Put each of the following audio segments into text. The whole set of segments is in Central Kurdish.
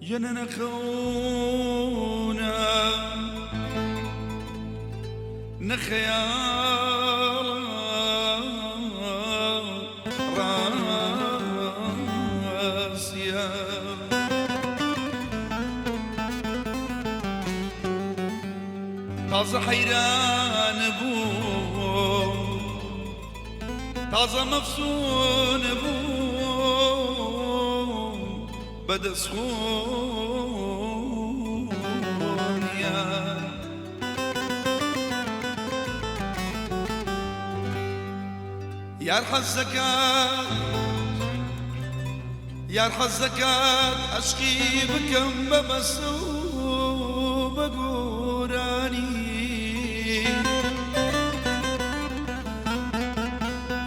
ژنە نەخەونە نەخەیاڵە ڕاسیە. تازە حەیران بووم، تازە مەفسوون بووم بە دەست خۆیان. یار حەز دەکات، یار حەز دەکات عەشقی بکەم بە بەسە و بە گۆرانی.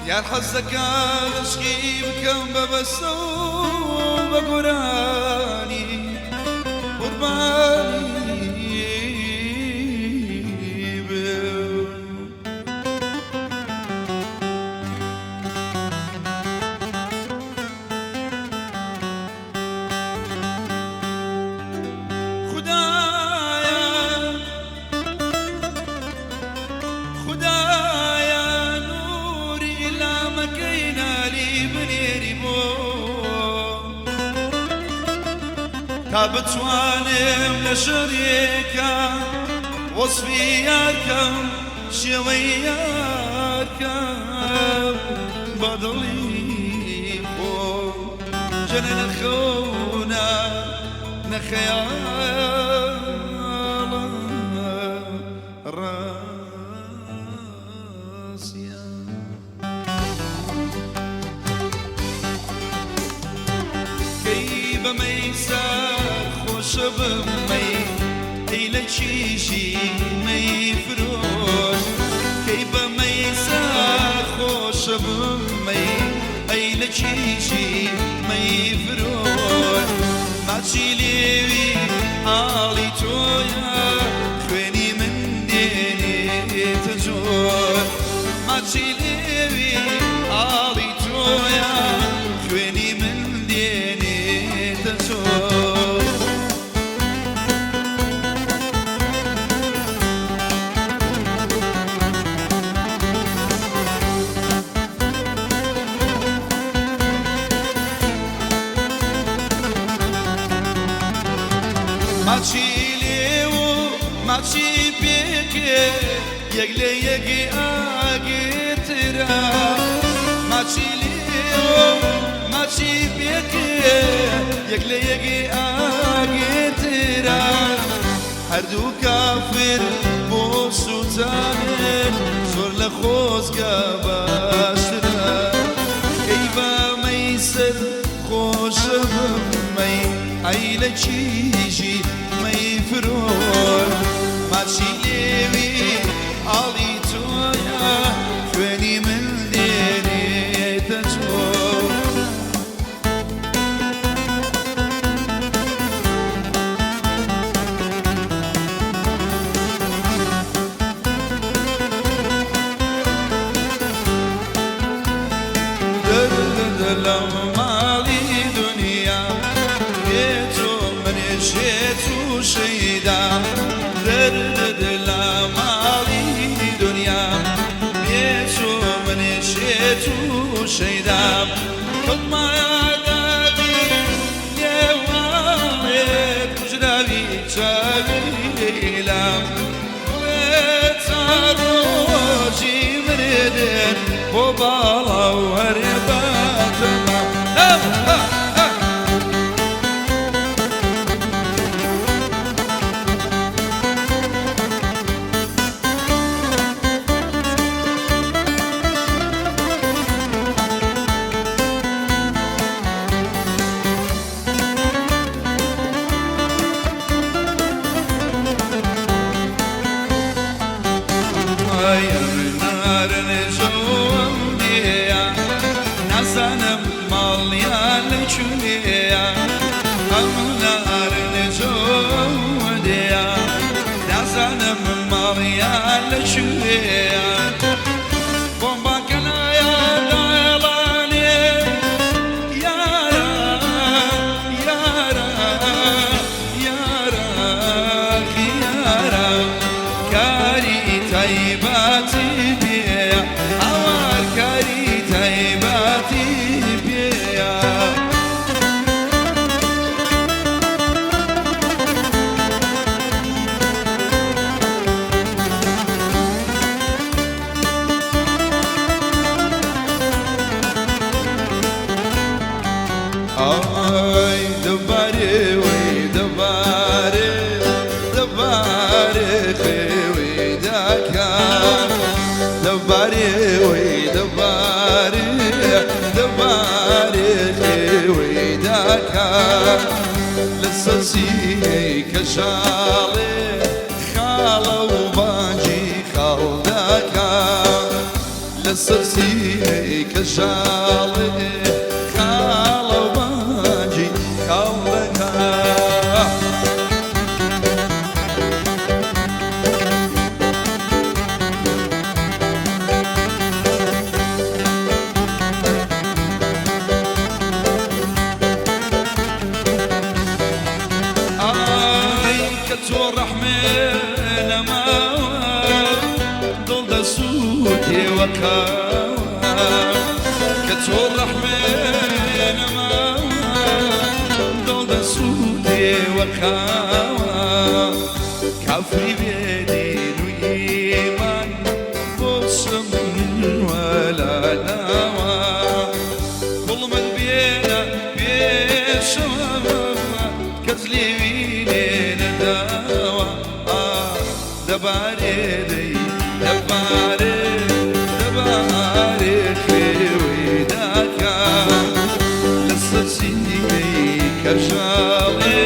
یار حەز دەکات عەشقی بکەم بە بەسە و بە گۆرانی. قوربانی بم. خودایە خودایە نوری لامەکەی نالی بنێری بۆ تا بتوانم لە شەرێکە وەسفی یارکەم شێوەی یارکەم بە دڵی خۆم ژنە نە خەونە نە خەیاڵە ڕاسیە. کەی بە مەیسەر خۆشە بمەی ئەی لە کیژی مەی فرۆش. کەی بە مەیسەر خۆشە بمەی ئەی لە کیژی مەی فرۆش. ماچی لێوی ئاڵی تۆیە خوێنی من دێنێتە جۆر. ماچی لێوی ئاڵی تۆیە خوێنی من دێنێتە جۆر. ماچی لێو و ماچی پێکێ یەک لە یەک ئاگرترە. ماچی لێو و ماچی پێکێ یەک لە یەک ئاگرترە. هەردوو کافر بۆ سووتانێ زۆر لە خۆزگە باشترە. کەی بە مەیسەر خۆشە بمەی ئەی لە کیژی مەی فرۆش. ماچی لێوی ئاڵی تۆیە خوێنی من دێنێتە جۆر. دەردە لەم ماڵی دنیا بێ تۆ منێ شێت و شەیدا. دەردە لە ماڵی دنیا بێ تۆ منێ شێت و شەیدا. کەوتمە دادی لێواڵێ کوژراوی چاوی لەیلام. بڵێ تا ڕۆژی مردن بۆ باڵا و هەرێ باتەمام. ئای ئەمنارن جۆم دێیە نازانم ماڵیان لەکوێیە. ئەمنارن جۆم دێیە نازانم ماڵیان لەکوێیە. بۆمباکەنایە دایڵانێ یارە یارە. تایبەتی پێیە، هاوار کاری تایبەتی پێیە. ئای دەبارێ وەی دەبارێ، دەبارێ خێوی داکا، دەبارێ وەی دەبارێ، دەبارێ خێوی داکا، لەسەر سینەی کەژاڵێ خاڵە و بانگی خاڵ داکا، لەسەر سینەی کەژاڵێ خاڵە و بانگی خاڵ دەکا. ئای کە تۆ ڕەحمێ نەماوە، دڵ دەسووتێ وەکاوە، کە تۆ ڕەحمێ نەماوە، دڵ دەسووتێ وەکاوە، کافری بێدین و ئیمان بۆ چم وەلا ناوە، کوڵمت بێنە پێشەوە، کەس لێوی لێ نەداوە. دەبارێ دەی دەبارێ، دەبارێ خێوی داکا، لەسەر سینەی کەژاڵێ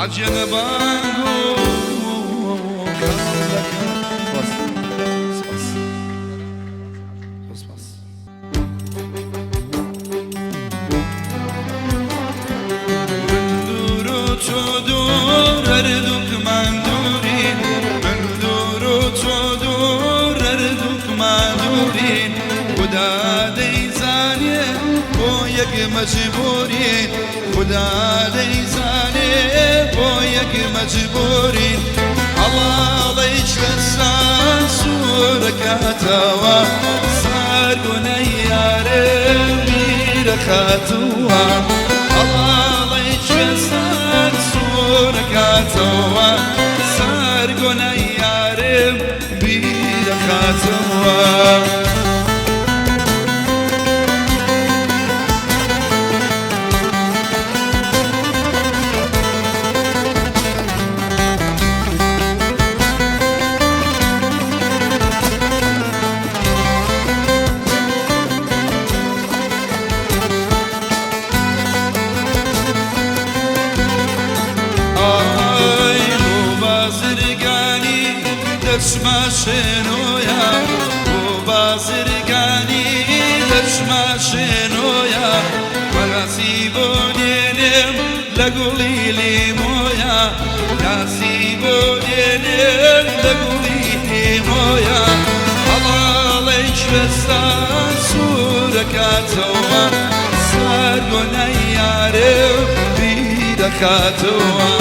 عەجەنە بانگ و خاڵ دەکا. سپاس سپاس سپاس. من دوور و تۆ دوور، هەردووکمان دوورین، من دوور و تۆ دوور، هەردووکمان دوورین، خودا دەیزانێ بۆ یەک مەجبورین، خودا دەیزانێ بۆ یەک مەجبورین، هەڵاڵەی شوێنسان سوورەکاتەوە، سارگۆنەی یارم بیرەخاتەوە، هەڵاڵەی شوێنسان سوورەکاتەوە، سارگۆنەی یارم بیرەخاتەوە. ئای بۆ بازرگانی دەچمە شێنۆیە، بۆ بازرگانی دەچمە شێنۆیە، بەڕاستی بۆ دێنێم لە گوڵی لیمۆیە، کاسی بۆ دێنێم لە گوڵی لیمۆیە، هەڵاڵەی شوێستان سوورەکاتەوە، سارگۆنای یارم بیرەخاتەوە،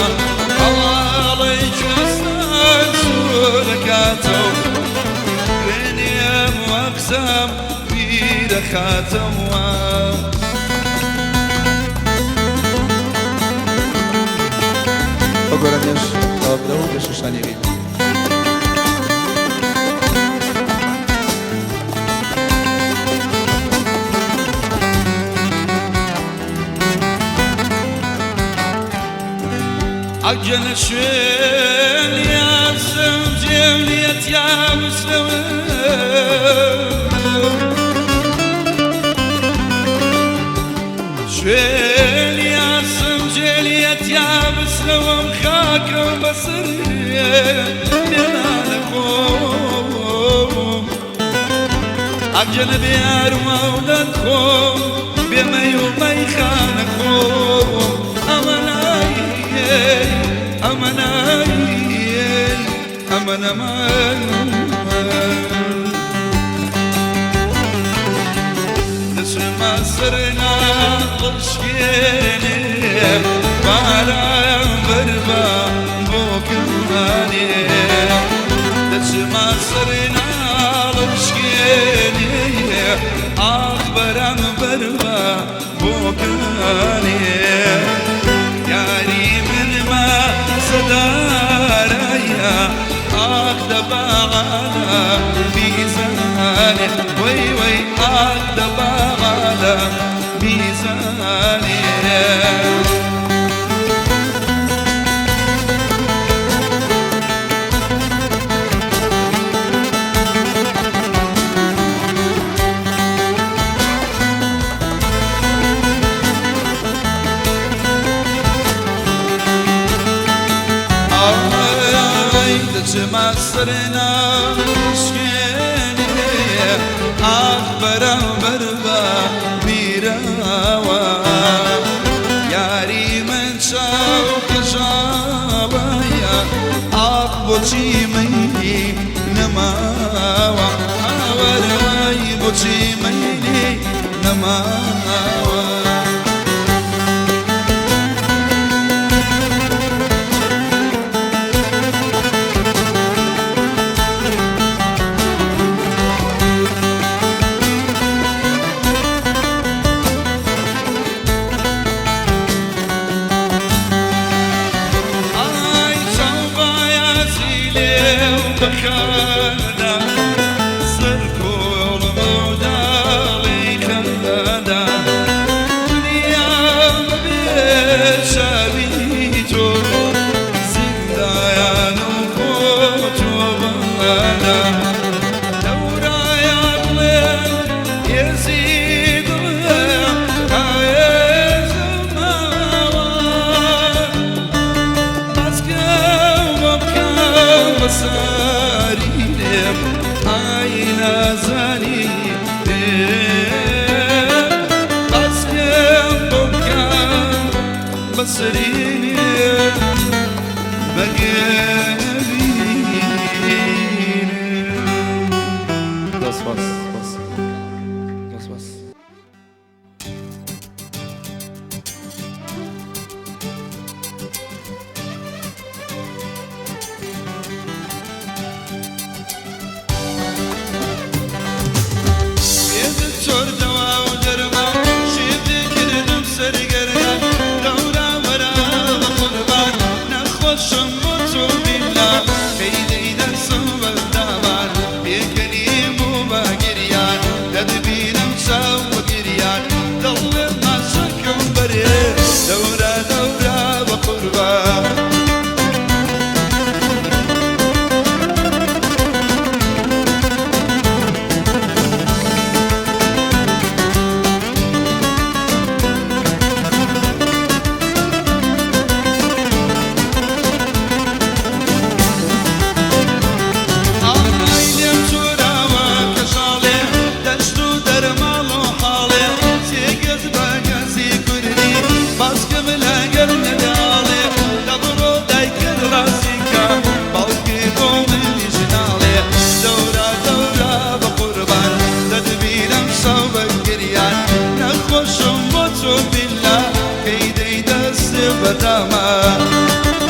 هەڵاڵەی کوێستان سوورەکاتەوە، دوێنێم وەقسەم بیرەخاتەوە. ئەو گۆرانیەش تەواو و پێشکەشتانی ئەکەین. ئەگەنە شوێن یاسم جێم نییە تیا بچنەوە، شوێن یاسم جێلیە تیا بچنەوەم، خاکم بەسەر لێنانە خۆم، ئەگەنە بێارمە و دەرخۆم، بێمەی و مەیخانە خۆم، ئەمە نایێ، ئەمە نایێ، ئەمە نەمان. دەچمە سەر ناڵشکێنێ، باران بەربە بۆ کەمانێ، دەچمە دەچمە سەر ناڵم شکێنێ ئاخ بەرامبەر بە بۆکانێ یاری منمە سەدارایە ئاخ دەباعالە بیزانێ وەی وەی ئاخ دەباعالە بیزانێ. ئای دەچمە سەر ناڵشکێنێ ئاخ بەرامبەر بە بیرەوە یاری من چاو کەژاڵەیە ئاخ بۆچی مەیلی نەماوە ئاوەرەوەی بۆچی مەیلی نەماوە. ئای چاو بایازی لێو بەخەنە سەر کۆڵم و داڵی خەندە دنیا بەبێ چاوی تۆ زیندایان و خۆتۆبانە دەورایە بڵێن هێزی دڵێ ئاێزماوە بەساری لێم ئای نازانی باسکەم بۆ بکەم بەسەری لێم بەگەبینم. دەست سپاس سپاس دەست سپاس. پێت چۆردەوە و دەرما شێتی کردم سەرگەردان دەورا وەرا بە قوربان نەخۆشم بۆ تۆ بیلا کەی دەی دەرسم بەردامان پێکەنیم و بە گریان دەتبینم چاو بە گریان دڵێ ماچەکەم بەرێ دەورا دەورا بە قوربان. ئای لێم چۆراوە کەژاڵێ دەشت و دەرماڵ و حاڵێ سێگەز بە گەزی کوردی باسکەم لەگەر نەداڵێ دەبڕۆ دایکت ڕازیکە باوکی بۆ منیش ناڵێ دەورا دەورا بە قوربان دەتبینم شەو بە گریان نەخۆشم بۆ تۆ بیلا کەی دەی دەستێ بەداما.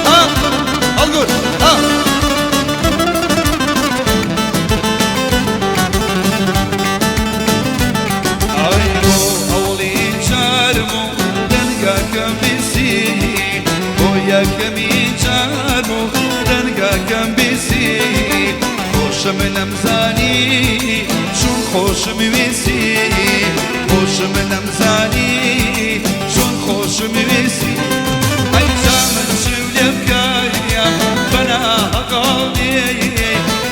ها هەڵگور ها. ئای بۆ ئەوڵی جارم و دەنگاکەم بیسی بۆ یەکەمی جارم و دەنگاکەم بیسی خۆشم نەمزانی چون خۆشم ویسی خۆشم نەمزانی چون خۆشم ویسی ئەی جامن چیو لێ بکەیم بەناهەقاڵ دێ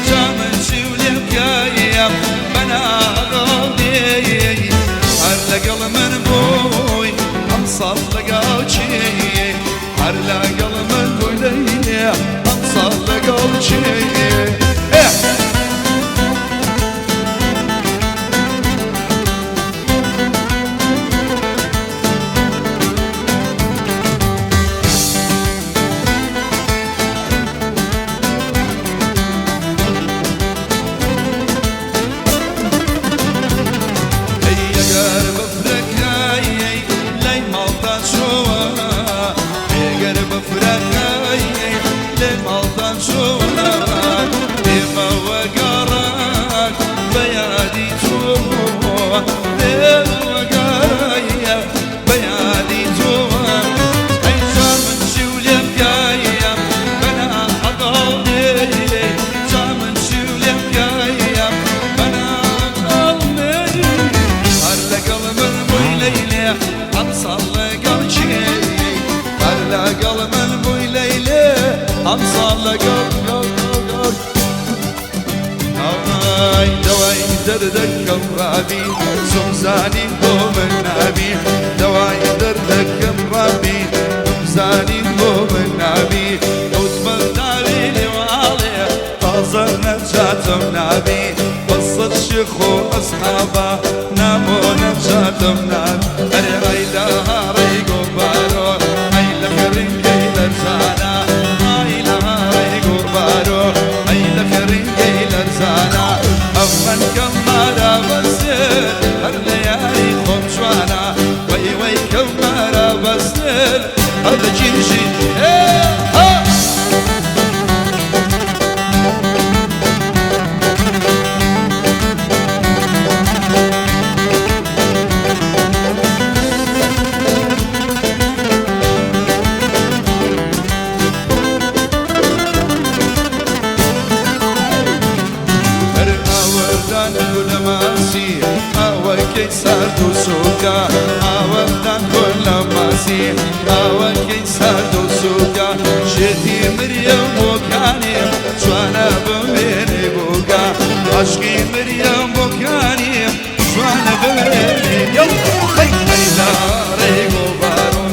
جامن چیو لێ بکەیم بەناهەقاڵ دێ هەر لەگەڵ من بووی ئەمساڵ لەگەڵ چێ هەر لەگەڵ من بووی لەیێ ئەمساڵ لەگەڵ چێ. ئەی ئەگەر بەفرەکەی لای ماڵتان چۆوە ئەگەر بەفرەکەی لای ماڵتان چۆوە. ئەمساڵ لەگەڵ گەڵ گەڵ گەڵ ئای دەوای دەردەکەم ڕابی سومزانی بۆ من نابی دەوای دەردەکەم ڕابی سومزانی بۆ من نابی کەوتمە داوی لێواڵێ تازە نەجاتم نابی بەسەد شێخ و ئەسحابا نامۆ نەجاتم نابی ئەرێ ئەی لە هاڕەی گۆڤارۆ ئەی لە خەرنگەی لەرزانە ئای لە هاڕەی گۆڤارۆ ئەی لە خەرنگەی لەرزانە ئەمن کەمارە بەسێر هەر لە یاری خۆم جوانە وەی وەی کەمارە بەسێر هەر لە کیژی ئێ ها. هەر ئاوەدان گولە ماسی ئاوەکەی سارد و سووکە ئاوەدان گولە ماسی ئاوەکەی سارد و سووکە شێتی مریەم بۆکانیم جوانە بمێنێ بووکە عەشقی مریەم بۆکانیم جوانە بمێنێ یەڵ هەی هەی لە ڕێگۆبارۆ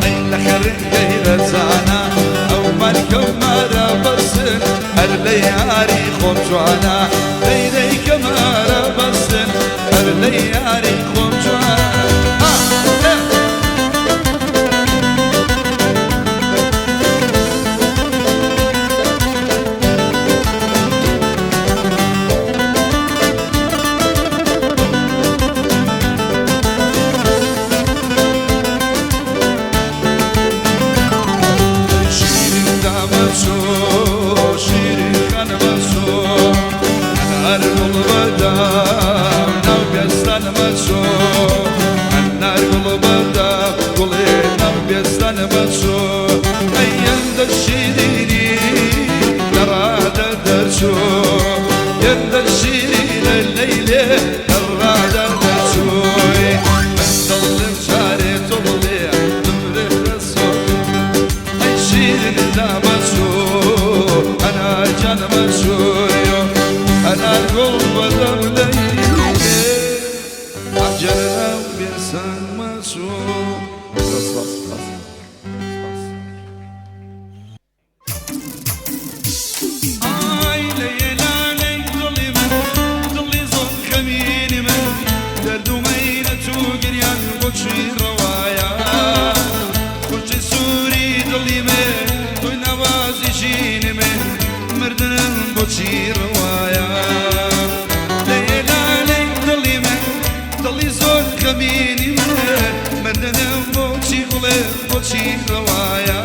ئەی لە خەرنگەی رەزانە ئەو مەرکەمارە بەسن هەر لە یاری خۆم جوانە دەی دەی کەمارە بەسن هەر لە یاری خۆم جوانە ها ئێ. شیرین دامەچۆ شیرین خانمەچۆ ئەنار گوڵ بەدام ناو بێستانمەچۆ ئەنار گوڵ بەدام گوڵێ ناو بێستانمەچۆ ئەی ئەندە شیرینی لە ڕادە دەرچۆ ئەندە شیرینە لەیلێ لە ڕادە دەرچۆی من دڵم چارێ تۆ بڵێ بمرێ لە ئەی شیرین دامەچۆ ئەنار گیانمەچۆیۆ ئەنار گوڵ بەدەم لەیلێ عەجەلە ناو بێسانمەچۆ. زۆر سپاس سپاس سپاس. ئای لەیلا لەی دڵی من دڵی زۆر خەمینی من دەرد و مەینەت و گریان بۆچی ڕەوایە خورچەی سووری دڵی من تۆی ناوازی ژینی من مردنم بۆچی ڕەوایە لەیلا لەی دڵی من دڵی زۆر خەمینی من مردنم بۆچی گوڵێ بۆچی ڕەوایە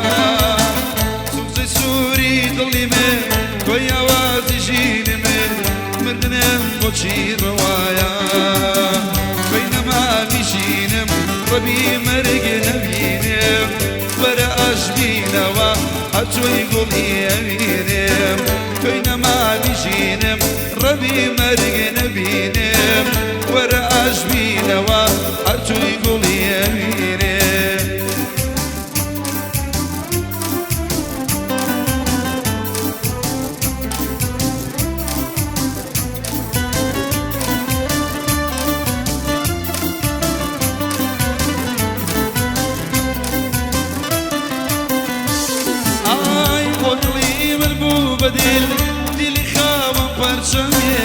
سوزەی سووری دڵی من تۆی ئاوازی ژینی من مردنم بۆچی ڕەوایە تۆی نەمامی ژینم ڕەبی مەرگ نەبینم وەرە ئەشبینەوە هەرچۆی گوڵی ئەوینم تۆی نەمامی ژینم ڕەبی مەرگ نەبینم وەرە ئەشبینەوە هەرچۆی گوڵی ئەوینم. ئای خۆ دڵی من بوو بە دیل دیلی خاوەن پەرچەمێ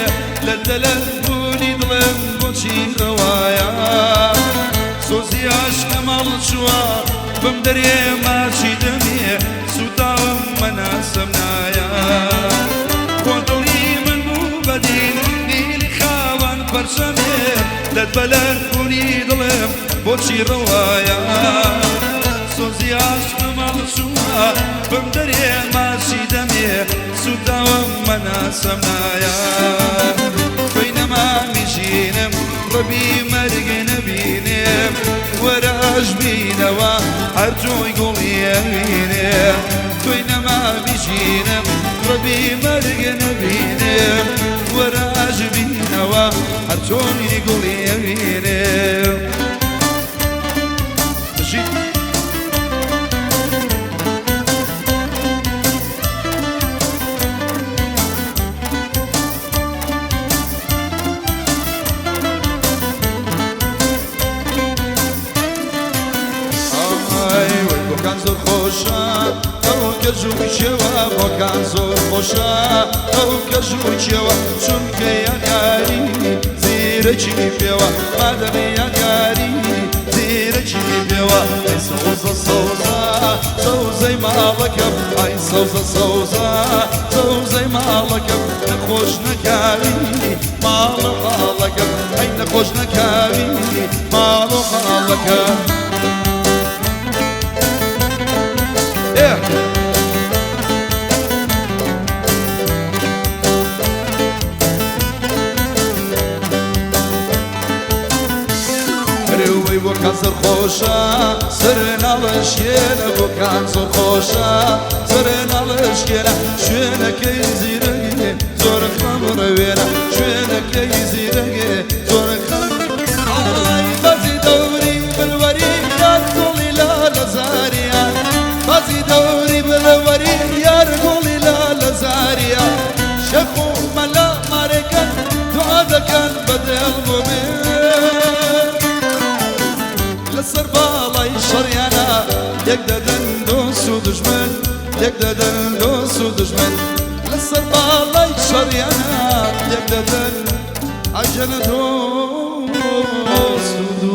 لە دەلەت بوونی دڵم بۆچی ڕەوایە سۆزی عاشقم هەڵچووە بم دەرێ ماچی دەمێ سووداوم مەناسەم نایە خۆ دڵی من بوو بە دیل دیلی خاوەن پەرچەمێ لە بەلەت بوونی دڵم بۆچی ڕەوایە سۆزی عاشقم هەڵچووە بم دەرێ ماچی دەمێ سووداوم مەناسەم نایە تۆی نەمامی ژینم ڕەبی مەرگ نەبینم وەرە ئەشبینەوە هەر تۆی گوڵی ئەوینم تۆی نەمامی ژینم ڕەبی مەرگ نەبینم وەرە ئەشبینەوە هەر تۆی گوڵی ئەوینم. بژی. کەژ و کێوە بۆکان زۆر خۆشە، ئەو کەژ و کێوە چونکە یادگاری زیرەکی پێوە، مادەم یادگاری زیرەکی پێوە. ئەی سەوزە سەوزە سەوزەی ماڵەکەم، ئای سەوزە سەوزە سەوزەی ماڵەکەم، نەخۆش نەکاوی ماڵ و حاڵەکەم، ئەی نەخۆش نەکاوی ماڵ و حاڵەکەم. ئێ ئەرێ بۆکان زۆر خۆشە، سەر ناڵەشکێنە، بۆکان زۆر خۆشە، سەر ناڵەشکێنە، شوێنەکەی زیرەگێ زۆر خەم ڕەوێنە، شوێنەکەی زیرەگێ زۆر خەم. ئای بازی دەوری بلوەری یار گوڵی لا لە زاریا، بازی دەوری بلوەری یار گوڵی لا لە زاریا، شێخ و مەلا مارەکەن دوعا دەکەن بە دڵ بۆ بێ، لەسەر باڵای شەڕیانە یەک دەدەن دۆست و دژمن، یەک دەدەن دۆست و دژمن، لەسەر باڵای شەڕیانە یەک دەدەن عەجەلە دۆست و